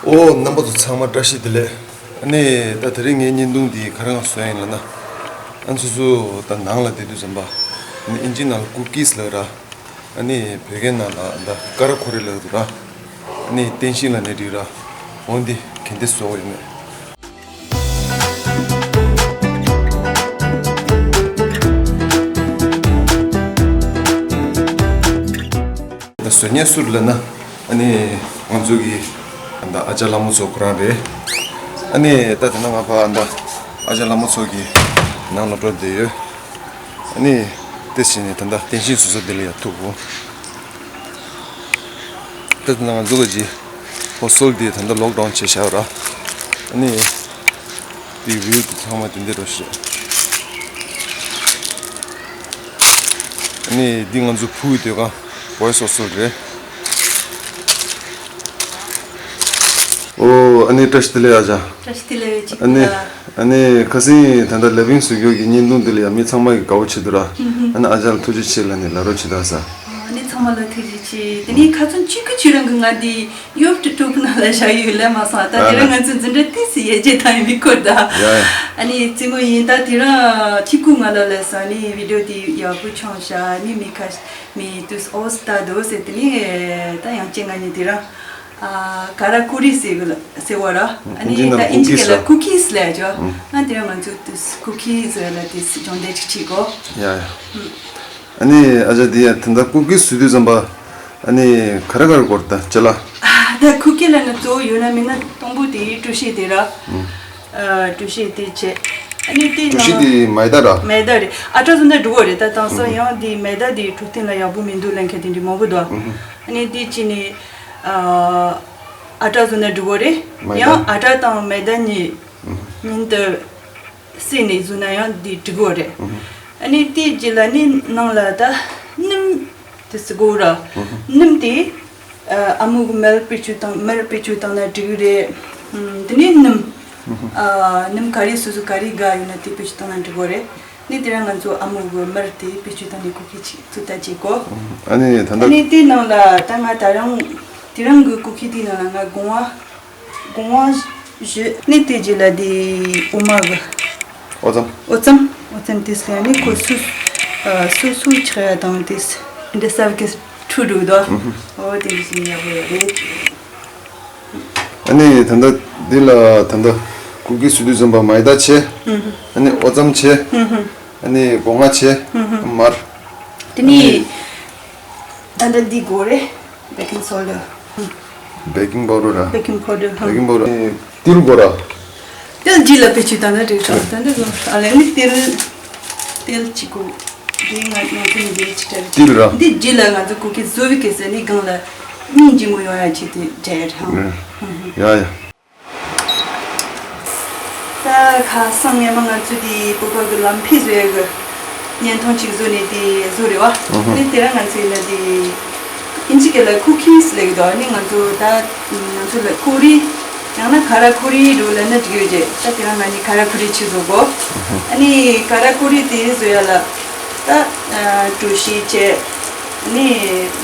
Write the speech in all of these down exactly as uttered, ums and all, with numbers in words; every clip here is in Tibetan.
ཨོ། རྣམ་པ་ཚོ་ཚང་མ་བཀྲ་ཤིས་བདེ་ལེགས། ཨ་ནི་ད་དེ་རིང་ངའི་བརྙན་ཐུང་འདི་ག་རེ་ང་བཟོས་ཡིན་ལབ་ན། ཨ་ནི་སོ་སོ་ད་ནང་ལ་བསྡད་དུས་ཙམ་པ། ཨ་ནི་ཨིན་ཇི་ནང་ལ་ཀུ་ཀིས་ལབ་ར། ཨ་ནི་བོད་སྐད་ནང་ལ་ད་ཀ་ར་ཀོ་རི་ལབ་འདུག་ར། ཨ་ནི་བསྟན་བཤིག་ལབ་ནའི་འགྲིག་ར། འོ་འདི་གན་དེ་བཟོ་གི་ཡིན་མས། ད་བཟོ་མཁན་སུ་རེད་ལབ་ན། ཨ་ནི་ང་ཚོ་གི་ད་ཨ་ཅག་ལྷ་མོ་མཚོ་ཁོ་རང་རེད། ཨ་ནི་ད་དེ་ན་ང་ཕ་ད་ཨ་ཅག་ལྷ་མོ་མཚོ་གི་ནང་ལ་འགྲོ་བསྡད་ཡོད། ཨ་ནི་དེ་བྱས་ནས་ད་ད་བསྟན་བཤིག་བཟོ་ས་དེ་ལ་ཡར་ཐུག་གོ། ད་དེ་ན་ང་ཚོ་གི་ཧོ་སོལ་དེ་ད་ད་ལོག་ཌའོན་བྱས་བཞག་ར། ཨ་ནི་དེ་བིའུ་དེ་ཚང་མ་དེ་འདྲ་རོ་ཞེས། ཨ་ནི་འདི་ང་ཚོ་ཕུ་གུའི་སྡོད་ཁང་བོའི་སོ་སོ་རེད། ཨོ། ཨ་ནི་བཀྲ་ཤིས་བདེ་ལེགས་ཨ་ཅག་བཀྲ་ཤིས་བདེ་ལེགས། ཅིག་ཨ་ནི་ཨ་ནི་ཁ་སང་ད་ལྟ་ལེ་བིང་སུ་གྱོ་གི་བརྙན་ཐུང་འདི་ལ་ཡང་མི་ཚང་མ་གི་དགའ་བོ་བྱེད་འདུག་ར། ཨ་ནི་ཨ་ཅག་ལ་ཐུགས་རྗེ་ཆེ་ལབ་ནས་ལབ་རོགས་བྱེད་ད་ས། ཨ་ནི་ཚང་མ་ལ་ཐུགས་རྗེ་ཆེ། དེ་ནས་ཁ་སང་གཅིག་གི་ཁྱེད་རང་གི་ང་འདི་ཡོབ་ཏུ་ཀྲུབ་ནང་ལ་བཞག་ཡོད་ལབ་མ་སོང་། ད་དེ་རིང་ང་ཚོ་འཛིན་གྲྭ་ཏིས་ཡེ་རྗེས་དང་ཡིན་མི་སྐོར་ད། ཡ་ཡ། ཨ་ནི་རྩེད་མོ་ཡིན་ད་དེ་རིང་ཐི་ཀུ་ང་ལ་ལབ་སོང་། ཨ་ནི་བི་ཌིའོ་དེ་ཡག་པོ་བྱུང་ཤག་ཨ་ནི་མི་ཁ་མི་དུས་ཨོ་སི་ད་དོ་ཟེར། དེ་ནས་ད་ཡང་ཅི་ང་ནི་དེ་རིང་ཨ་ཀ་ར་ཀུ་རི་ཟེར་གི་ལ་ཟེར་བ་ར། ཨ་ཨིན་ཇི་ནི་ད་ནང་ཨིན་ཇི་སྐད་ལ་ཀུ་ཀིས་ལབ་ཅོ། ཨ་དེ་རིང་ང་ཚོ་དུས་ཀུ་ཀིས་ལ་དེ་སྦྱོང་བརྡར་ཅིག་བྱེད་གོ། ཡ་ཡ། ཨ་ནི་ཨ་ཅག་འདི་ཡ་ད་ལྟ་ཀུ་ཀི་བཟོ་དུས་ཙམ་པ་ཨ་ནི་ག་རེ་ག་རེ་དགོས་རེད་ད་ཅི་ལ། ཨ་ད་ཀུ་ཀི་ལ་ནི་གཙོ་བོ་ཡོད་ན་མེད་ན་དང་པོ་དེ་ཀྲུ་ཤེ་དེ་ར། ཨ་ཀྲུ་ཤེ་དེ་བྱས། ཨ་ནི་དེ་ཀྲུ་ཤེ་ནང་དེ་མའི་ད་ར། མའི་ད་རེད། ཨ་ཊ་བཟོ་ན་འགྲིག་གོ་རེད། ད་དེང་སང་ཡང་དེ་མའི་ད་དེ་འཕྲོད་བསྟེན་ལ་ཡག་པོ་མི་འདུག་ལབ་མཁན་དེ་འདྲ་མང་པོ་འདུག་ཨ་ནི་དེ་བྱས་ནས་ཨ་ཨ་ཊ་བཟོ་ན་འགྲིག་གོ་རེད། མའི་ད། ཡང་ཨ་ཊ་དང་མའི་ད་གཉིས་གཉིས་དེ། བསྲེས་ནས་བཟོས་ན་ཡང་འདི་འགྲིག་གོ་རེད། ཨ་ནི་དེའི་རྗེས་ལ་ནི་ནང་ལ་ད་སྣུམ་དེ་ཚོ་དགོས་ར། སྣུམ་དེ་ཨ་མོ་གི་མར་བེད་སྤྱོད་བཏང་མར་བེད་སྤྱོད་བཏང་ན་འགྲིག་གི་རེད། དེ་ནས་སྣུམ་ཨ་སྣུམ་ག་རེ་སོ་སོ་ག་རེ་དགའ་ཡོད་ན་དེ་བེད་སྤྱོད་བཏང་ན་འགྲིག་གོ་རེད། ནི་དེ་རིང་ང་ཚོ་ཨ་མོ་གི་མར་དེ་བེད་སྤྱོད་བཏང་ནས་ཀུ་ཀི་ཅིག་བཙུགས་ད་བྱེད་གོ། ཨ་ནི་ད་ཨ་ལྟ་ནི་དེའི་ནང་ལ་ད་ང་ད་རང་དེ་རིང་གི་ཀུ་ཀི་དེའི་ནང་ལ་ང་སྒོ་ང་སྒོ་ང་བཞི་ནི་དེ་རྗེས་ལ་དེ་འོ་མ་གི་ཨོ་ཙམ། ཨོ་ཙམ། ཨོ་ཙམ་དེ་ཟེར་ནི་ཁོ་སུ་ཨ་སུ་སུ་ཆགས་ཡ་དང་དེ་འདི་ས་བ་གི་ཁྲུ་འགྲོ་དོ། ཨོ་དེ་འདི་ཟིན་ཡག་པོ་ཡོད་རེད། ཨ་ནི་ད་ལྟ་འདི་ལ་ད་ལྟ་ཀུ་ཀི་བཟོ་དུས་ཙམ་པ་མའི་ད་བྱས། ཨ་ནི་ཨོ་ཙམ་བྱས། ཨ་ནི་སྒོ་ང་བྱས། མར། དེ་ནི་ད་ལྟ་འདི་དགོས་རེད། བེ་ཀིང་སོ་ཌ། བེ་ཀིང་པའུ་ཌར་ར། བེ་ཀིང་པའུ་ཌར། བེ་ཀིང་པའུ་ཌར། ཨེ་ཏིལ་དགོས་ར། ཏིལ་རྗེས་ལ་བེད་སྤྱོད་བཏང་ན་འགྲིག་ཤག་ད་འདི་ལ་ཨ་ལས་ནི་ཏིལ་ཏིལ་གཅིག་གོ། འདི་ང་ང་ཚོ་ནི་འདི་ཅི་ལྟར་ཏིལ་ར། འདི་རྗེས་ལ་ང་ཚོ་ཀུ་ཀི་བཟོ་བའི་གེ་སར་ནི་སྒང་ལ་སྙིང་རྗེ་མོ་ཡོང་ཡ་ཆེད་དུ་བྲེལ་ཧང་། ཡ་ཡ། ད་ཁ་སང་ཉི་མ་ང་ཚོ་དེ་བོད་པ་གི་ལམ་ཕི་བཟོ་ཡ་གི་བརྙན་ཐུང་ཅིག་བཟོ་ནས་དེ་བཟོ་རེད་བ། ཨ་ནི་དེ་རིང་ང་ཚོའི་ལ་དེ་ཨིན་ཇི་སྐད་ལ་ཀུ་ཀིས་ལབ་གི་འདུག་ཨ་ནི་ང་ཚོ་ད་ང་ཚོ་ལ་ཀུ་རི་ཡང་ན་ཀ་ར་ཀུ་རི་འགྲོ་ལབ་ན་འགྲིག་ཡོད་ཅེས། ད་དེ་རིང་ང་ནི་ཀ་ར་ཀུ་རི་ཅིག་བཟོ་གོ། ཨ་ནི་ཀ་ར་ཀུ་རི་དེ་བཟོ་ཡ་ལ་ད་ཀྲུ་ཤེ་བྱས། ནི་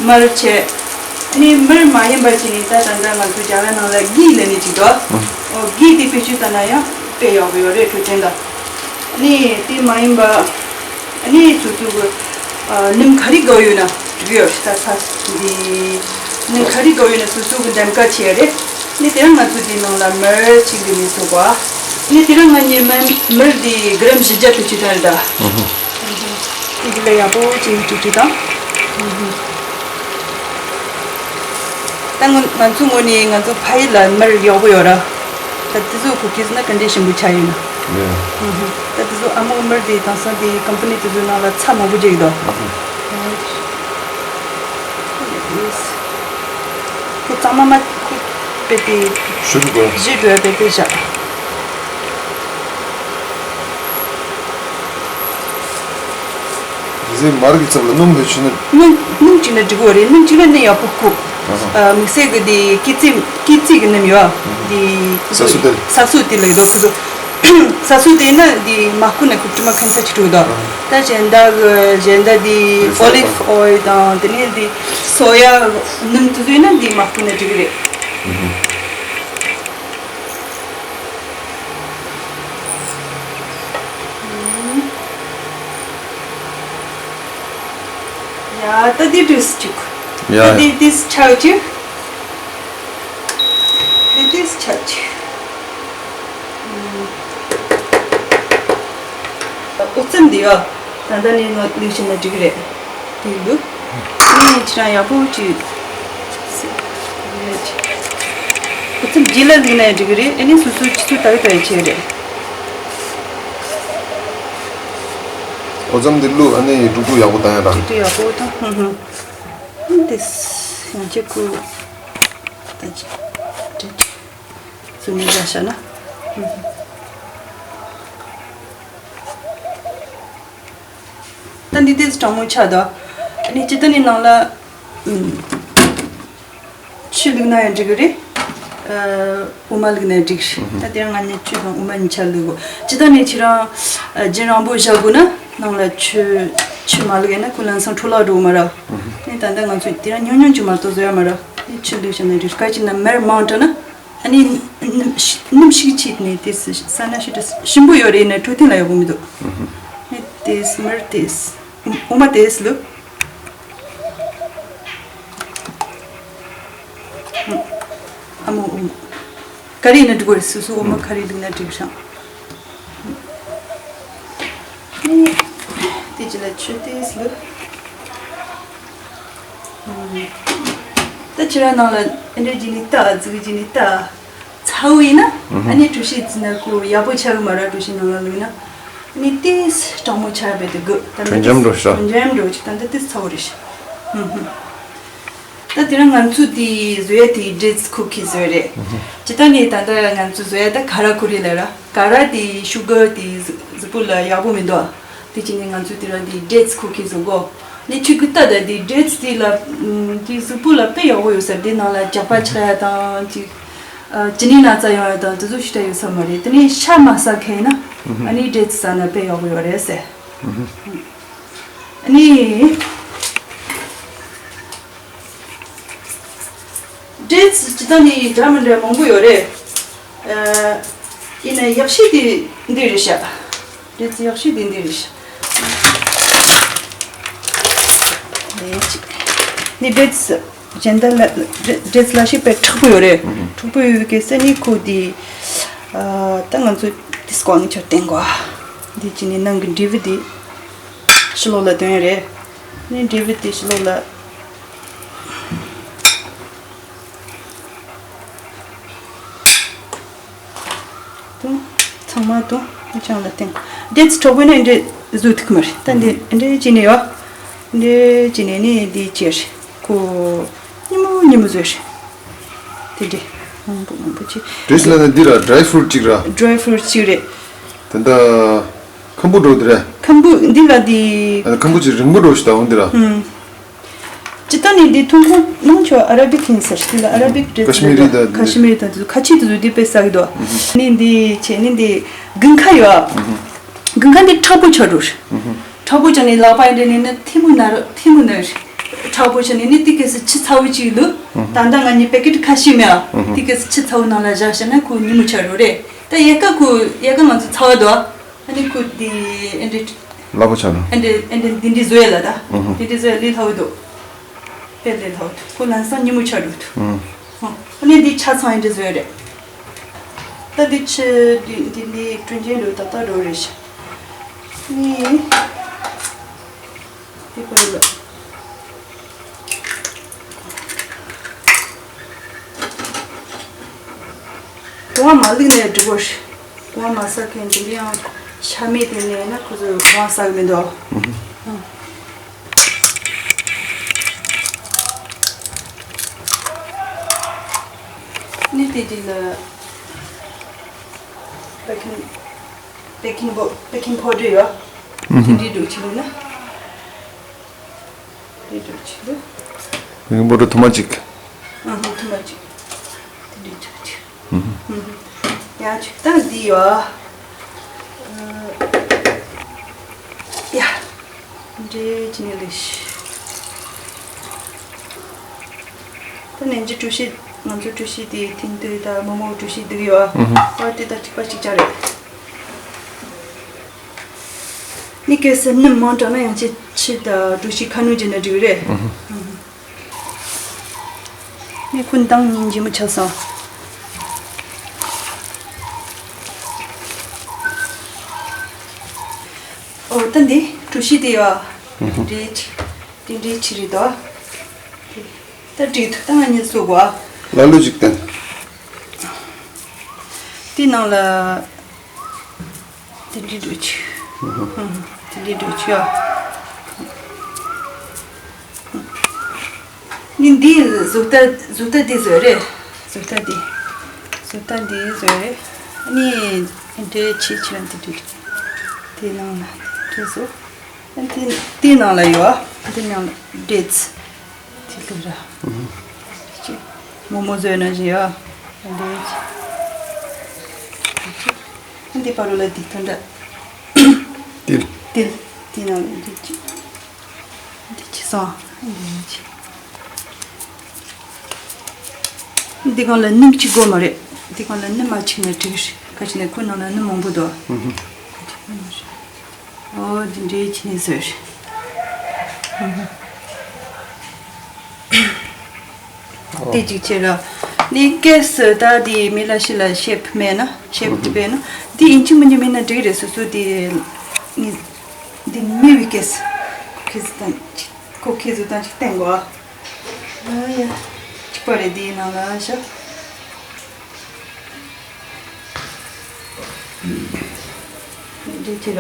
མར་བྱས། ནི་མར་མ་ཡིན་པ་ཅིག་ནི་ད་ད་ལྟ་ང་ཚོ་རྒྱ་གར་ནང་ལ་གྷི་ལབ་ནི་ཅིག་འདུག་ཨོ་གྷི་དེ་བེད་སྤྱོད་བཏང་ན་ཡང་དཔེ་ཡག་པོ་ཡོད་རེད་འཕྲོད་བསྟེན་ལ། ནི་དེ་མ་ཡིན་པ་ནི་སོ་སོ་གི་སྣུམ་ག་རེ་དགོས་ཡོད་ན་འགྲིག་ཡོད་ད་ས་འདི་སྣུམ་ག་རེ་དགོས་ཡོད་ན་སོ་སོ་གི་འདེམས་ཀ་བྱས་རེད། ནི་དེ་རིང་ང་ཚོ་དེ་ནང་ལ་མར་གཅིག་ལས་མི་ཚུགས་པ། ནི་དེ་རིང་ང་གཉིས་མར་མར་དེ་གི་རམ་བཞི་བརྒྱ་དུ་བཅུག་བཏང་རེད་ད། དེ་ལ་ཡག་པོ་བྱས་ནས་བཅུག་བཅུག་དང་། ད་ང་ང་ཚོ་ངོས་ནས་ང་ཚོ་ཕ་ཡུལ་ལ་མར་ཡག་པོ་ཡོད་ར། ད་དེ་ཚོ་གུ་ཀིས་ན་ག་འདྲས་ཞིམ་པོ་ཆགས་ཡོད་ན། ད་དེ་ཚོ་ཨ་མོ་མར་དེ་དེང་སང་དེ་ཀམ་པ་ནི་དེ་ཚོའི་ནང་ལ་ཚྭ་མང་པོ་རྒྱག་གི་འདུག་ཁོ་གཙང་མ་མ་ཁོ་དཔེ་དེ། ཞུ་དགོས། བཞི་འགྲོ་བའི་དཔེ་དེ་བཞག་དེ་ཚེ་མར་གྱི་ཚབ་ལ་སྣུམ་དེ་བྱིན་ན། སྣུམ་སྣུམ་བྱིན་ན་འགྲིག་གི་རེད། སྣུམ་བྱིན་ན་ནི་ཡག་པོ་ཁུག་ཨ་དམིགས་བསལ་གྱི་དེ་སྐེ་རྩེ་སྐེ་རྩེ་གི་སྣུམ་ཡོད་དེ། ས་སུ་དེ། ས་སུ་དེ་ལ་ཡོད་དོ་ཁུ་ཚོ། ས་སུ་དེ་ན་དེ་མ་ཁུག་ན་ཁུག་དྲི་མ་ཁན་ཚ་ཆུ་ཕྲུག་དོ། ད་གཞན་དག་གཞན་དག་དེ་ཨོ་ལིབ་ཨོ་ཡིལ་དང་དེ་ནས་དེ་སོ་ཡ་སྣུམ་དེ་ཚོ་ཡིན་ན་དེ་མ་ཁུག་ན་འགྲིག་གི་རེད། ཨ་ད་དེ་དུས་གཅིག་ཡ། ད་དེ་དེས་ཆག་ཅིག་དེ་དེས་ཆག་ཅིག་ཨོ་ཙམ་དེ་ཡ། ད་ད་ནས་ནོ་ལུགས་ཤིག་ན་འགྲིག་རེད། དེ་ལུགས་ནི་ཁྱེད་རང་ཡག་པོ་ཅིག་ཨོ་ཙམ་རྗེས་ལ་ལུགས་ན་འགྲིག་རེད། ཨ་ནི་སོ་སོ་ཆུ་ཚོད་ད་གི་ད་ཡི་ཆེ་རེད། ཨོ་ཙམ་དེ་ལུགས་ཨ་ནི་དཀྲུག་དཀྲུག་ཡག་པོ་བཏང་ཡ་ར། དེ་ཡག་པོ་བཏང་། ཧུམ་ཧུམ། དེ་ཡང་ཅིག་ཁུ། ད་ཅི་ཏྲེ་ཏྲེ་སུ་ནི་ར་ཤ་ན། ད་འདི་དེ་གྲང་མོ་ཆགས་དོ། ཨ་ནི་ཅི་ད་ནི་ནང་ལ་ཆུ་བླུགས་ན་ཡང་འགྲིག་གི་རེད། ཨ་འོ་མ་བླུགས་ན་ཡང་འགྲིག་ད་དེ་རིང་ང་གཉིས་ཆུ་དང་འོ་མ་གཉིས་ཆ་བླུགས་གོ། ཅི་ད་ནི་ཁྱེད་རང་ཨ་རྒྱུན་རིང་པོ་བཞག་དགོས་ན་ནང་ལ་ཆུ་ཆུ་མ་བླུགས་ཡིན་ན་ཁོ་ལམ་སང་འཕྲོ་བརླག་འགྲོ་མ་ར། ནི་ད་ལྟ་ང་ཚོ་དེ་རིང་ཉུང་ཉུང་ཅིག་མ་གཏོགས་བཟོ་ཡ་མ་ར། ནི་ཆུ་བླུགས་བཞག་ན་འགྲིག་སྐད་ཅིག་ན་མར་མང་དྲགས་ན། ཨ་ནི་སྣུམ་ཤི་སྣུམ་ཤིག་ཆེད་ནས་དེ་སི་ས་ན་ཤི་དྲི་ཞིམ་པོ་ཡོད་རེད་ན་འཕྲོད་བསྟེན་ལ་ཡག་པོ་མི་འདུག་ཨ་ནི་དེ་སི་མར་དེ་སི་འོ་མ་དེ་སི་ལུགས། ཨ་མོ་འོ་མ་ཀ་རི་ན་འགྲིག་གོ་རེད། སོ་སོ་འོ་མ་ཀ་རི་ལུགས་ན་འགྲིག་ཤང་། ཨ་ནི་དེ་ཅི་ལ་ཆུ་དེ་སི་ལུགས། ད་ཁྱེད་རང་ནང་ལ་ཨེ་འདྲ་ཅིག་ནི་ལྟ་ཟིག་ཅིག་ནི་ལྟ། ཚ་བོ་ཡིན་ན་ཨ་ནི་གྲོ་ཞིབ་ཟིན་ན་ཁོ་ཡག་པོ་ཆགས་གི་མ་ར། གྲོ་ཞིབ་ནང་ལ་ལུས་ན་ཨ་ནི་ཏིས་གྲང་མོ་ཆགས་པའི་དེ་དགོས། ད་དྲོད་འཇམ་འགྲོ་ཤག་དྲོད་འཇམ་འགྲོ་ཅིག་ད་འདི་ཏིས་ཚ་བོ་རེད་ཤག་ད་དེ་རིང་ང་ཚོ་དེ་བཟོ་ཡ་དེ་ཌེ་ཊི་སི་ཁུ་ཁི་བཟོ་ཡ་རེད། ཅི་ད་ནི་ད་ལྟ་ང་ཚོ་བཟོ་ཡ་ད་ཁ་ར་ཁུ་རི་ལ་ར། ཀ་ར་དེ་ཤུ་གར་དེ་གཟུགས་པོ་ལ་ཡག་པོ་མི་འདུག་དེ་བྱས་ནས་ང་ཚོས་དེ་རིང་དེ་ཌེ་ཊི་སི་ཁུ་ཁི་བཟོ་གོ། ནི་ཆུ་གི་ལྟ་ད་དེ་ཌེ་ཊི་སི་དེ་ལ་དེ་གཟུགས་པོ་ལ་དཔེ་ཡག་པོ་ཡོད་ས་རེད། དེ་ནང་ལ་ཇག་པ་ཆགས་ཡ་དང་ཅིག་ཅི་ནི་ན་ཚ་ཡོང་ཡ་དང་དེ་ཚོ་ཞིག་ད་ཡོད་ས་མ་རེད། དེ་ནས་ཤ་མ་ཟ་མཁན་ཡིན་ན་ཨ་ནི་ཌེ་ཊི་སི་ཟ་ན་དཔེ་ཡག་པོ་ཡོད་རེད་ཟེར། ཨ་ནི། ཌེ་ཊི་སི་ཇི་ལྟར་ནི་འདྲ་མི་འདྲ་མང་པོ་ཡོད་རེད། ཨ། ཡིན་ན་ཡག་ཤོས་དེ་འདི་རེད་ཤག་ཌེ་ཊི་སི་ཡག་ཤོས་དེ་འདི་རེད་ཤག་ནི་ཌེ་ཊི་སི་གཞན་དག་ལ་ཌེ་ཊི་སི་ལ་ཞིག་དཔེ་མཁྲེགས་པོ་ཡོད་རེད། མཁྲེགས་པོ་ཡོད་ཀྱི་ཟེར་ནི་ཁོ་དེ། ཨ། ད་ང་ཚོ་དེ་སྐོར་ནི་ཆ་བསྟན་གོ། འདི་ཅི་ནི་ནང་གི་འབྲས་བུ་དེ་ཕྱི་ལོགས་ལ་དོན་རེད། ནི་འབྲས་བུ་དེ་ཕྱི་ལོགས་ལ། དུང་། ཚང་མ་དུང་ཅང་ལ་བསྟན། ཌེ་ཊི་སི་མཁྲེགས་པོ་ནི་འདྲེ་བཟོ་ཐུབ་ཀྱི་མ་རེད། ད་འདི་འདྲེ་ཅི་ནས་ཡོད། འདྲེ་ཅི་ནས་ནི་འདི་ཅི་རེད། ཁོ་ཉི་མོ་ཉི་མོ་བཟོས་རེད། དེ་འདྲེ་མང་པོ་མང་པོ་ཅི། ཌེ་ཊི་སི་ལ་ནི་འདི་ར་ཌ་རའི་ཕུ་རུ་ཊི་ཅིག་ར། ཌ་རའི་ཕུ་རུ་ཊི་ཅིག་རེད། ད་ལྟ་ཁམ་བུ་འགྲོ་འདི་ར། ཁམ་བུ་འདི་ལ་འདི། ཨ། ཁམ་བུ་ཅིག་རིང་པོ་འགྲོ་ཞིག་ད་འོང་འདི་ར། ཧུམ། ཇི་ལྟར་ནི་འདི་ཐུང་ཁུང་ནང་ཆོ་ཨ་ར་བིག་ཡིན་ཟེར། འདི་ལ་ཨ་ར་བིག་ཌེ་ཊི་སི་ཀ་ཤི་མི་རི་ད་འདི། ཀ་ཤི་མི་རི་ད་འདི་ཁ་ཆེ་དུ་འདི་དཔེ་ཟ་གི་འདུག་ནི་འདི་ཆེ་ནི་འདི་དགུན་ཁ་ཡོད། དགུན་ཁ་འདི་མཁྲེགས་པོ་ཆགས་འགྲོ། མཁྲེགས་པོ་ཆགས་ནི་ལག་པ་འདི་ནི་ནི་ཐལ་མོ་ན་ར་ཐལ་མོ་ན་ར། མཁྲེགས་པོ་ཆགས་ནི་ནི་དེ་གས་སུ་ཆུ་ཚ་བོ་ཅིག་ལུ། ད་ལྟ་ང་ནི་པེ་ཀེ་ཊི་ཁ་ཤས་མེད་ཨ། དེ་གས་སུ་ཆུ་ཚ་བོ་ནང་ལ་བཞག་བྱས་ན་ཁོ་ཉི་མོ་ཆགས་འགྲོ་རེད། ད་ཡལ་ག་ཁོ་ཡལ་ག་ང་ཚོ་ཚ་བ་འདུག་ཨ་ནི་ཁོ་འདི་ཨེ་འདྲ། ལ་པོ་ཆ་ལ། ཨེ་འདྲ་ཨེ་འདྲ་འདི་འདྲ་བཟོ་ཡ་ལ་ད། ཨུ་ཧུ། འདི་འདྲ་བཟོ་ཡ་ལས་སླ་བོ་འདུག་དཔེ་ལས་སླ་བོ་འདུག་ཁོ་ལམ་སང་ཉིན་མོ་ཆགས་འགྲོ་འདུག་ཨུ། ཨ་ནི་འདི་ཆ་ཚང་ཨེ་འདྲ་བཟོ་ཡ་རེད། ད་འདི་ཆུ་འདི་འདི་འདི་དྲོད་འཇམ་འགྲོ་ཏག་ཏག་འགྲོ་རེད་ཤག་ཨ་ནི། འདི་ཁོ་རེད་ལ། གོང་མ་བླུགས་ནས་འགྲིག་གོ། གོང་མ་ཟ་མཁན་འདི་འདྲ་ཡང་ཤ་མེད་དེ་ནས་ན་ཁོ་ཚོས་གོང་ཟ་གི་མི་འདུག་ནི་དེ་དེ་ལ་པེ་ཀིང་པེ་ཀིང་པོ་པེ་ཀིང་པའོ་ཌར་ཡོད། དེ་འདྲའི་འགྲོ་ཆེ་ལུགས་ན། དེ་འདྲ་ཆེ་ལུགས། པེ་ཀིང་པའོ་ཌར་ཐུར་མ་གཅིག་ཨ་ཧུ་ཐུར་མ་གཅིག་དེ་འདྲའི་ཆེ་ལུགས་ཆེ། ཡ་ཆུ་ད་འདི་ཡོད། ཡ། འདྲེ་ཅི་ནས་ལས་ཤི། ད་ནན་ཅི་གྲུ་བཞི་ང་ཚོ་གྲུ་བཞི་དེའི་ཐིང་ཏུ་ད་མོ་མོ་གྲུ་བཞི་འདུག་ཡོད། ཨ་དེ་ད་ཐིགས་པ་གཅིག་ཅར་རེད། ནི་སྐད་ཟེར་ནི་མང་དྲགས་ན་ཡང་ཅི་ཕྱི་ད་གྲོ་ཞིབ་ཁ་སྣོན་བྱས་ན་འགྲིག་རེད། ནི་ཁོ་འདང་ཉིན་རྗེ་མོ་ཆགས་སོང་། ཨོ་ད་འདི་གྲོ་ཞིབ་དེ་ཡ། འདྲེ་ཆི་དེ་འདྲེ་ཆི་རེད་དོ། ད་འགྲིག་ཐུབ་ད་ང་གཉིས་སུ་གོ། ལ་ལུ་ཅིག་བསྟན། དེ་ནང་ལ། དེ་འདྲི་འགྲོ་ཆུ། དེ་འདྲི་འགྲོ་ཆུ་ཨ། ནི་འདི་བཟོ་ལྟ་བཟོ་ལྟ་འདི་བཟོས་རེད། བཟོ་ལྟ་འདི། བཟོ་ལྟ་འདི་བཟོས་རེད། ནི་འདྲེ་ཆེ་ཆེ་ར་འདི་འདྲི་འགྲོ། དེ་ནང་ལ་འདྲེ་བཟོ། དེ་དེ་ནང་ལ་ཡོད་ཨ། དེ་ནང་ལ་འདྲེ་ཚི། དེ་ལུགས་ར། ཅི། མོག་མོག་བཟོས་ན་བཞིན་ཡ། འདི་ཅི། འདི་པ་རུ་ལ་འདི་ཐོན་འདྲ། ཏིལ། ཏིལ། དེ་ནང་ལ་འདི་ཅི། འདི་ཅི་སོང་། འདི་ཅི། འདི་གང་ལ་སྣུམ་ཅི་དགོས་མ་རེད། འདི་གང་ལ་སྣུམ་མ་ཆིག་ན་འགྲིག་ག་ཅི་ནས་ཁོ་ནང་ལ་སྣུམ་མང་པོ་འདུག་ཨོ་འདི་འདྲའི་ཆི་ནས་ཟེར། དེ་གཅིག་བྱས་ར། ནི་སྐད་ཟེར་ད་དེ་མི་ལ་ཤི་ལ་ཤེབ་མེད་ན་ཤེབ་དེ་བས་ན་དེ་ཡིན་གཅིག་མིན་གཅིག་མིན་ན་འགྲིག་རེད། སོ་སོ་དེ་ངས་དེ་མི་བི་སྐད་ཁོ་ཁེ་ཟི་དང་ཁོ་ཁེ་ཟི་དང་ཅིག་བསྟན་གོ་ཨ་ཡ། གཅིག་པ་རེད་དེའི་ནང་ལ་ཤ། འདི་ཅི་ར།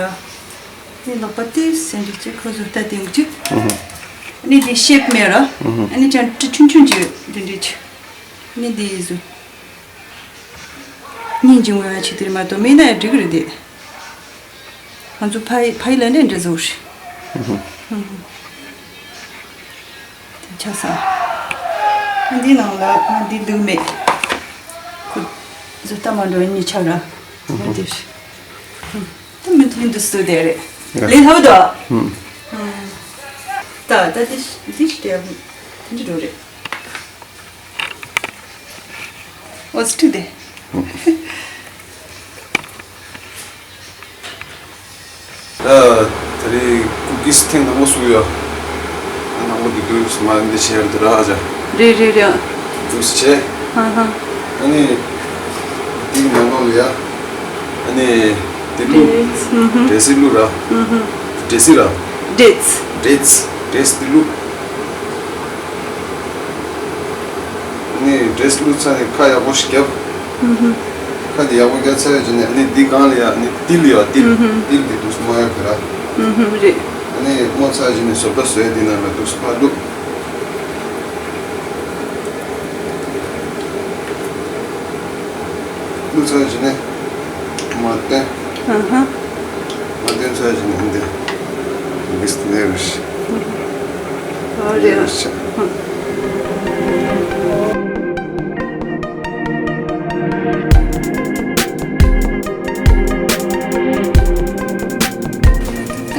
ནི་ལག་པ་ཏི་སེ་འདི་ཅི་ཁོ་ཟུར་ལྟ་དེ་འུ་ཅི། ནི་འདི་ཤེབ་མེད་ར། ནི་ཅང་ཏི་ཆུང་ཆུང་ཅི་འདི་འདི་ཅི། ནི་འདི་ཟུར། སྙིང་རྗེ་མོ་ཡ་ཆི་དེར་མ་གཏོགས་མེད་ན་ཡ་འགྲིག་གི་རེད་དེ། ང་ཚོ་ཕ་ཡི་ཕ་ཡི་ལ་ནས་འདྲ་བཟོ་རེད། དེ་ཆ་ས། འདི་ནང་ལ་ང་འདི་འདུག་མེད། ཁུ། བཟོ་ལྟ་མ་འགྲོ་གཉིས་ཆ་ར། ང་འདི་རེད། ད་མི་ཐུབ་འདུག་སུ་དེ་རེད། ལས་ལྷག་འདུག་ད་ད་འདི་འདི་ཞིག་དེ་འདི་འགྲོ་རེད། What's today? ད་ད་རེས་ཀུ་ཀིས་ཐེངས་དང་པོ་བཟོས་ཡོད། ཨ་ནང་པོ་འདི་དུས་མ་འདི་བྱས་ཡོད་ར་ཨ་ཅག་རེད་རེད་རེད། འདུག་སེ་བྱས། ཧ་ཧ། ཨ་ནི་འདི་ནང་ལོགས་ལ་ཡ། ཨ་ནི་འདི་བླུགས། འདྲེ་སི་བླུགས་ར། འདྲེ་སི་ར། འདྲེ་སི་འདྲེ་སི་འདི་བླུགས། ནི་འདྲེ་སི་བླུགས་ཚར་ནས་ཁ་ཡག་པོ་ཞིག་བརྒྱབ། ཁ་འདི་ཡག་པོ་བརྒྱབ་ཚར་བའི་རྗེས་ནས་ནི་འདི་སྒང་ལ་ཡ་ནི་ཏིལ་ཡོད་ཏིལ། ཏིལ་འདི་འདུག་སེ་མོ་ཡག་གི་ར། རེད། ནི་མོ་ཚར་རྗེས་ནས་བཟོ་ལྟ་བཟོས་འདི་ནང་ལ་འདུག་སེ་ཕར་བླུགས། བླུགས་ཚར་རྗེས་ནས་མར་བཏོན། ཨ་ཧ། མར་བཏོན་ཚར་རྗེས་ནས་འདི་མིག་སི་ནས་རུ་ཤི། ཨོ་རེད། ཨ་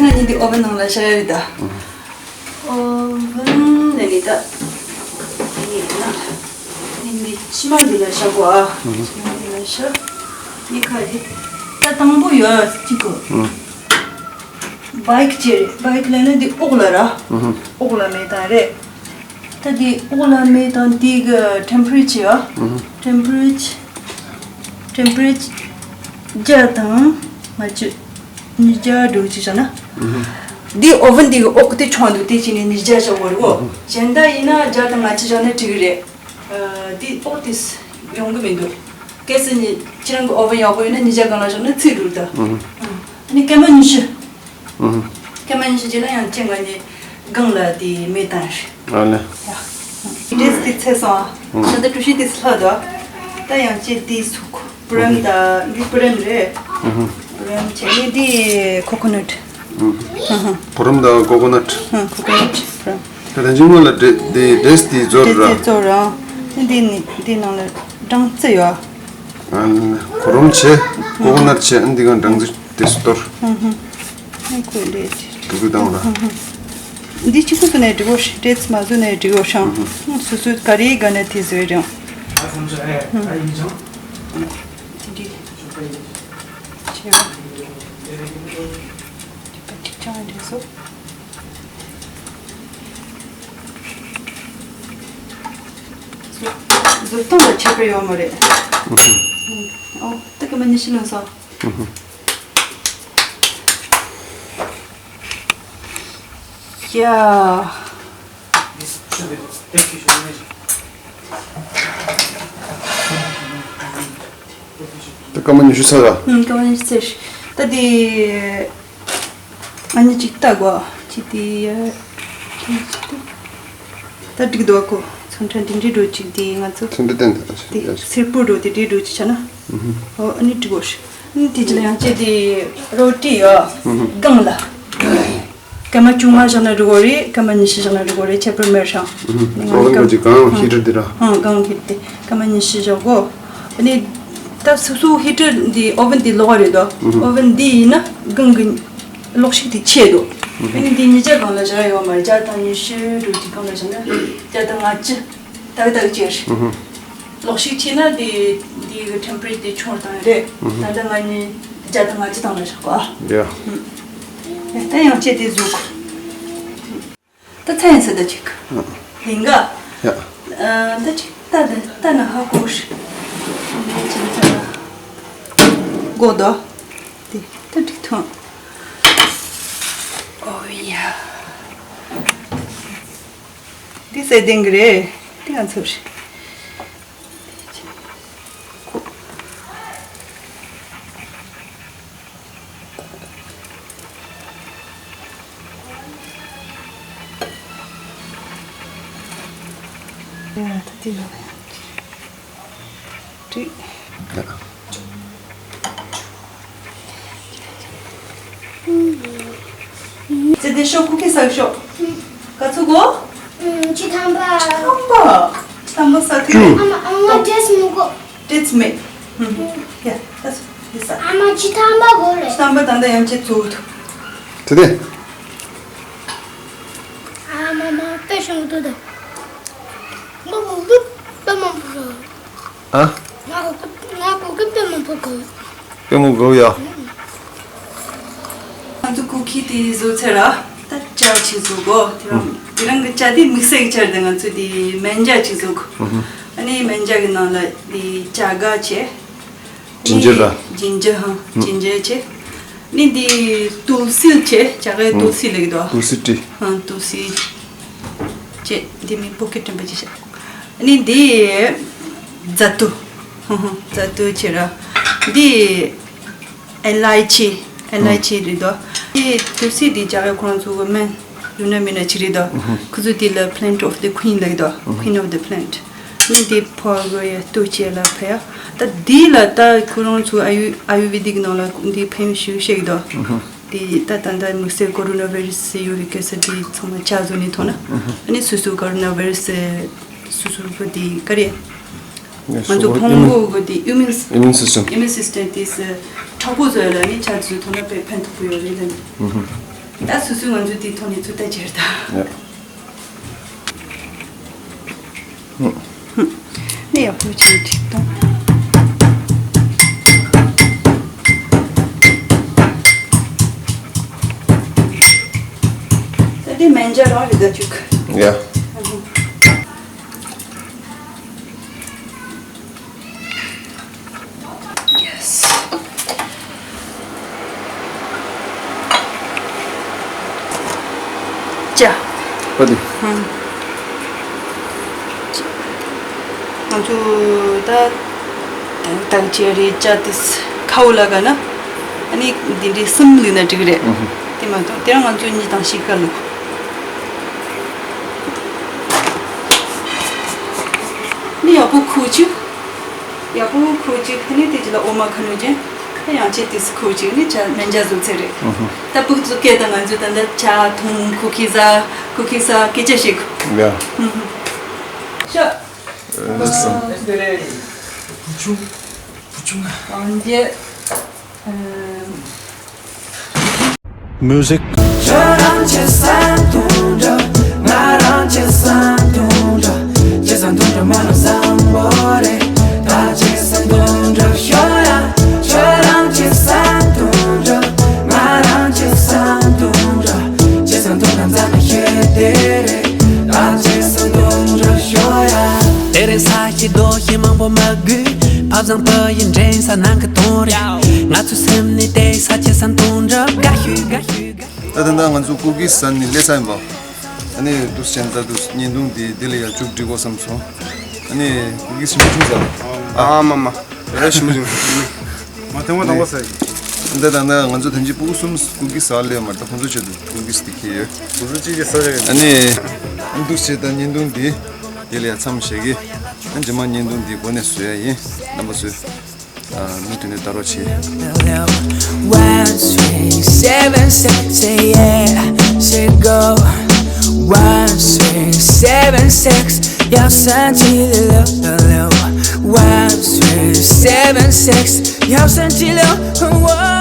ང་གཉིས་འདི་ཨོ་ཝན་ནང་ལ་བཞག་ཡ་རེད་ད། ཨོ་ཝན་ལས་ནི་ད། ཡིན་ན། ཡིན་འདི་ཕྱི་མ་འདི་ལ་བཞག་གོ་ཨ། ཕྱི་མ་འདི་ལ་བཞག་ཡིན་ཁ་འདི། ད་དང་པོ་ཡོད་ཅིག་གོ་བའིག་ཅེ་རེད། བའིག་ལ་ནི་འདི་འོག་ལ་ར། འོག་ལ་མེ་ཏང་རེད། ད་འདི་འོག་ལ་མེ་ཏང་འདི་གི་ཊེམ་པེ་རེ་ཅར་ཡ། ཊེམ་པེ་རེ་ཅར། ཊེམ་པེ་རེ་ཅར་བརྒྱ་དང་ང་ཅི། ཉིས་བརྒྱ་འགྲོ་ཅི་བྱ་ན། འདི་ཨོ་ཝན་འདི་གི་འོག་དེ་ཆུང་འདུག་དེ་ཅི་ནས་ཉིས་བརྒྱ་བྱ་བར་གོ་གཞན་དག་ཡིན་ན་བརྒྱ་དང་ལྔ་བཅུ་བྱ་ན་འགྲིག་གི་རེད། འདི་འོག་དེ་ཡོང་གི་མི་འདུག་གལ་སྲིད་ནི་ཁྱེད་རང་གི་ཨོ་ཝན་ཡག་པོ་ཡོད་ན་ཉིས་བརྒྱ་སྒང་ལ་བཞག་ན་ཚིག་འགྲོ་ད། ཨ་ནི་སྐར་མ་ཉི་ཤུ། སྐར་མ་ཉི་ཤུ་རྗེས་ལ་ཡང་ཅི་ང་ནི་སྒང་ལ་དེ་མེ་བཏང་རེད། ཨ་ལེ། ཡ། འདྲེས་དེ་ཚེ་སོང་ཨ། ད་ལྟ་གྲུ་བཞི་དེ་སླ་དོ། ད་ཡང་ཅི་དེ་ཚུགས། བུ་རམ་ད་འདི་བུ་རམ་རེད། བུ་རམ་བྱས་ནས་འདི་ཁོ་ཁོ་ནཊ། བུ་རམ་དང་ཀོ་ཀོ་ནཊ། ཁོ་ཁོ་ནཊ་བུ་རམ། ད་ལྟ་འཇིགས་མ་ལ་འདྲེ་འདི་འདྲེས་དེ་ཛོར་ར། འདི་ཛོར་ར། འདི་ནི་འདི་ནང་ལ་སྦྲང་རྩི་ཡོད། ཨ་ཁོ་རམ་བྱས་ཀོ་ཀོ་ནཊ་བྱས་ཨ་འདི་གང་སྦྲང་རྩི་དེ་སུ་གཏོར། ཨ་ཁོ་འདི་དུ་དུ་དང་ལ། འདི་གཅིག་པུ་བཟོས་ནས་འགྲིག་གོ་ཤི། འདྲེས་མ་བཟོས་ནས་འགྲིག་གོ་ཤང་། སོ་སོའི་ག་རེའི་ག་ནས་དེ་བཟོས་རང་། ཨ་ཁོ་རམ་བྱས་ཨ་ཡིན་ཅང་། འདི་འདྲི། བྱས་པ། འདི་པ་འདི། ཅང་འདྲེས་སོ། བཟོ་བཟོ་སྟངས་ལ་ཁྱད་པར་ཡོད་མ་རེད། ཨོ་ད་སྐར་མ་ཉི་ཤུ་ལོན་སོང་། ཡ། ད་སྐར་མ་ཉི་ཤུ་ཚར་ར། ཨུམ། སྐར་མ་ཉི་ཤུ་ཚར། ད་དེ་ཨ་ནི་ཅིག་ལྟ་དགོས། ཅིག་དེ་ད་འགྲིག་འདུག་གོ། ཚོན་ཁྲ་འདི་འདྲའི་འགྲོ་ཅིག་དེ་ང་ཚོ་ཚོན་ཁྲ་བསྟན་ད་ཅིག་དེ་ཡ་ཅིག་སེར་པོ་འགྲོ་དེ་འདྲའི་འགྲོ་ཅིག་ཆ་ན། ཨུམ། ཨོ་ཨ་ནི་འགྲིག་གོ་ཤི། ཨ་ནི་དེ་ཅི་ལ་ཡང་ཅེ་དེ་རོ་ཏི་ཡ་སྒང་ལ། སྐར་མ་བཅོ་ལྔ་བཞག་ན་འགྲིག་གོ་རེད། སྐར་མ་ཉི་ཤུ་བཞག་ན་འགྲིག་གོ་རེད། ཁྱད་པར་མེད་ཤང་། ཨོ་ཝན་ག་ཅིག་གང་ཧི་ཊར་དེ་ར། ཨང་གང་ཧི་ཊར་དེ་སྐར་མ་ཉི་ཤུ་བཞག་གོ། ཨ་ནི་ད་སོ་སོ་ཧི་ཊར་འདི་ཨོ་ཝན་འདི་ལོག་རེད་དོ། ཨོ་ཝན་འདི་ཡིན་ན་གང་གི་གློག་ཤུགས་དེ་ཆེ་དོ། ཨ་ནི་འདི་ཉིས་བརྒྱ་གང་ལ་བཞག་ཡོད་མ་རེད། བརྒྱ་དང་ཉི་ཤུ་འགྲོ་དེ་གང་ལ་བཞག་ན་བརྒྱ་དང་ལྔ་བཅུ། ཏག་ཏག་ཅེར། གློག་ཤུགས་ཆེ་ན་དེ་དེ་གི་ཊེམ་པ་རེ་ཅར་དེ་ཆུང་བཏང་ཡོད་རེད། ད་ལྟ་ང་གཉིས་བརྒྱ་དང་ལྔ་བཅུ་བཏང་ལ་བཞག་པ། ཡ། ད་ཡང་ཅེ་དེ་ཟུག་ད་ཚན་ཟེར་ད་ཅིག་ལིང་ག་ཡ། ད་ཅིག་ད་ད་ད་ན་ཧ་གོ་ཤི། གོ་ད། དེ་ད་ཅིག་ཐོང་། ཨོ་ཡ། འདི་ཟེར་ལྡན་གི་རེད། འདི་ང་ཚོར། ཡ་ད་འདི་ལ་ཡ། འགྲིག་ཙི་དེ་ཤོག་ཀུ་ཀི་ཟ་ཤོག་ག་ཚོད་གོ་ཆི་ཐམ་པ། ཆི་ཐམ་པ། ཆི་ཐམ་པ་ཟ་ཐུབ། ཨ་མ་ཨ་མ་ཌེས་མི་གོ་ཌེས་མེད། ཡ་ད་སོ་དེ་ཟ། ཨ་མ་ཆི་ཐམ་པ་གོ་རེད། ཆི་ཐམ་པ་ད་ལྟ་ཡང་ཅི་ཚུགས་ཐུབ། དེ་དེ། ཨ་མ་མ་དཔེ་ཤོང་དུ་དང་། མ་གོ་གི་དཔེ་མང་པོ་རེད། ཨ། ང་གོ་ང་གོ་གི་དཔེ་མང་པོ་གོ་དཔེ་མང་པོ་གོ་ཡ། ང་ཚོ་ཀུ་ཁི་དེ་བཟོ་ཚར་ར། ད་ཇ་ཅིག་བཟོ་གོ་དེ་རང་དེ་རང་གི་ཇ་དེ་དམིགས་བསལ་གྱི་ཇ་རེད། ང་ཚོ་དེ་མན་ཇ་ཅིག་བཟོ་གོ་ཨ་ནི་མན་ཇ་གི་ནང་ལ་དེ་ཇ་ག་བྱས། ཇིན་ཇར་ར། ཇིན་ཇར་ཧང་ཇིན་ཇར་བྱས། ནི་འདི་ཏུལ་སི་བྱས། ཇ་གའི་ཏུལ་སི་ལེགས་དོ། ཏུལ་སི་ཏི། ཧང་ཏུལ་སི་བྱས། འདི་མི་པོ་ཀེ་ཊི་ཊེམ་པ་ཅི་བྱས། ནི་འདི་ཛ་ཏུ། ཧང་ཧང་ཛ་ཏུ་བྱས་ར། འདི་ཨེ་ལའི་ཆི། ཨེ་ལའི་ཆི་རེད་དོ། འདི་ཏུལ་སི་འདི་ཇ་གའི་ཁོ་རང་ཚོ་གི་སྨན། ཡུན་ནན་མི་ན་ཅི་རེད་དོ། ཁུ་ཚུར་དེ་ལ་Plant of the Queen ལབ་དོ། Queen of the Plant ནི་དེ་ཕོ་གོ་ཡ་ལྟོ་ཆེ་ལ་ཕ་ཡ། ད་དེ་ལ་ད་ཁོ་རང་ཚོ་ཨ་ཡུ་ཨ་ཡུ་ཝེ་དིག་ནང་ལ་འདི་ཕན་ཡོན་ཞུ་ཤེས་དོ། དེ་ད་ད་ད་དམིགས་བསལ་ཀོ་རོ་ན་བྷ་ཡི་ར་སི་ཡོད་རེད་སྐད་ས་དེ་ཚང་མ་ཇ་བཟོ་ནི་ཐོག་ན་ཨ་ནི་སུ་སུ་ཀོ་རོ་ན་བྷ་ཡི་ར་སི་སུ་སུ་གོ་དེ་ག་རེ། ང་ཚོ་ཕོ་མོ་གོ་དེ་ཨིམ་ཡུན་ཨིམ་ཡུན་སི་སི་ཊེམ་ཨིམ་ཡུན་སི་སི་ཊེམ་དེ་སི་དྲག་པོ་བཟོ་ཡ་ལ་ནི་ཇ་བཟོ་ཐོག་ན་དཔེ་ཕན་ཐོགས་པོ་ཡོད་རེད་ལ་ནི། ད་སུ་སུ་ང་ཚོ་དེ་ཐོག་ནས་ཚུར་ལྟ་ཅེར་ད། ནས་ཡག་པོ་བྱས་འགྲིག་དང་། ད་དེ་མན་ཇ་རང་རེད་ད་བཅུག་ཡ། Yes. ཅ། པ་དི། ཧུམ། ང་ཚོ་ད་ད་ཅི་རེད་ཅ་དེ་ཁའུ་ལ་ག་ན་ཨ་ནི་འདི་འདྲའི་གསུམ་ལུས་ན་འགྲིག་རེད། དེ་མ་གཏོགས་དེ་རང་ང་ཚོ་གཉིས་དང་གཅིག་ག་ལུགས། ནི་ཡག་པོ་ཁུ་བཅུག་ཡག་པོ་ཁུ་བཅུག་དེ་ནི་དེ་ཅི་ལ་འོ་མ་ཁ་ནུ་ཅན། ད་ཡང་ཅི་དེ་སི་ཁུ་བཅུག་ནི་ཇ་མན་ཇ་བཟོ་ཚེ་རེད། ད་ཕྲུ་གུ་ཚོ་སྐད་དང་ང་ཚོ་ད་ལྟ་ཇ་འཐུང་ཁུ་ཁི་ཟ་ཁུ་ཁི་ཟ་སྐད་ཆ་བཤད་ཁུ། ཡ། ཤ། བུ་ཆུང་བུ་ཆུང་། གང་རྒྱལ། Music. ཁྱོད་རང་ཆེ་ས་དུང་འགྲོ། ང་རང་ཆེ་ས་དུང་འགྲོ། ཆེ་ས་དུང་འགྲོ་མ་ན་བཟང་པོ་རེད། ད་ཆེ་ས་དུང་འགྲོ་ཤོ་ཡ། ཁྱོད་རང་ཆེ་ས་དུང་འགྲོ། ང་རང་ཆེ་ས་དུང་འགྲོ། མང་པོ་མ་དགོས། བབ་བཟང་པོ་ཡིན་འདྲེན་ས་ནང་གི་དོན་རེད། ང་ཚོའི་སེམས་ནི་བདེ་ས་ཆེ་ས་མཐོང་འགྲོ་དགའ་ཤོས་དགའ་ཤོས་དགའ་ཤོས། ད་ད་ལྟ་ང་ཚོ་སྐུ་སྒེར་ས་ནས་སླེབས་ས་ཡིན་པ། ཨ་ནི་འདུག་སེ་བྱས་ད་འདུག་བརྙན་ཐུང་འདི་འདི་ལ་ཡང་མཇུག་སྒྲིལ་དགོས་བསམ་སོང་། ཨ་ནི་སྐུ་སྒེར་ཞིམ་པོ་བྱུང་ཟེར། ཨ་མ་མ། ར་ཞིམ་པོ་བྱུང་། མ་ཐེངས་མ་དང་པོ་ཟེར། འདི་ད་ལྟ་ང་ཚོ་ཐེངས་གཅིག་སྤུ་གུ་གསུམ་སྐུ་སྒེར་ས་སླེབས་མ་རེད། ད་ཁོང་ཚོ་ཆེད་དུ་སྐུ་སྒེར་འདི་འཁྱེར་ཡོད། ཁོང་ཚོ་གཅིག་གིས་ས་རེད། ཨ་ནི་འདུག་སེ་ད་བརྙན་ཐུང་འདི་འདི་ལ་ཡང་མཚམས་བཞག་གི། ཨ་རྗེས་མ་བརྙན་ཐུང་འདི་འགོ་ནས་བཟོ་ཡ་ཡིན། རྣམ་པ་ཚོས་ཨ་མུ་མཐུད་ནས་ལྟ་རོགས་བྱེད། One three seven six, say yeah, say go. One three seven six, 幺三七六六六六。One three seven six, 幺三七六六六。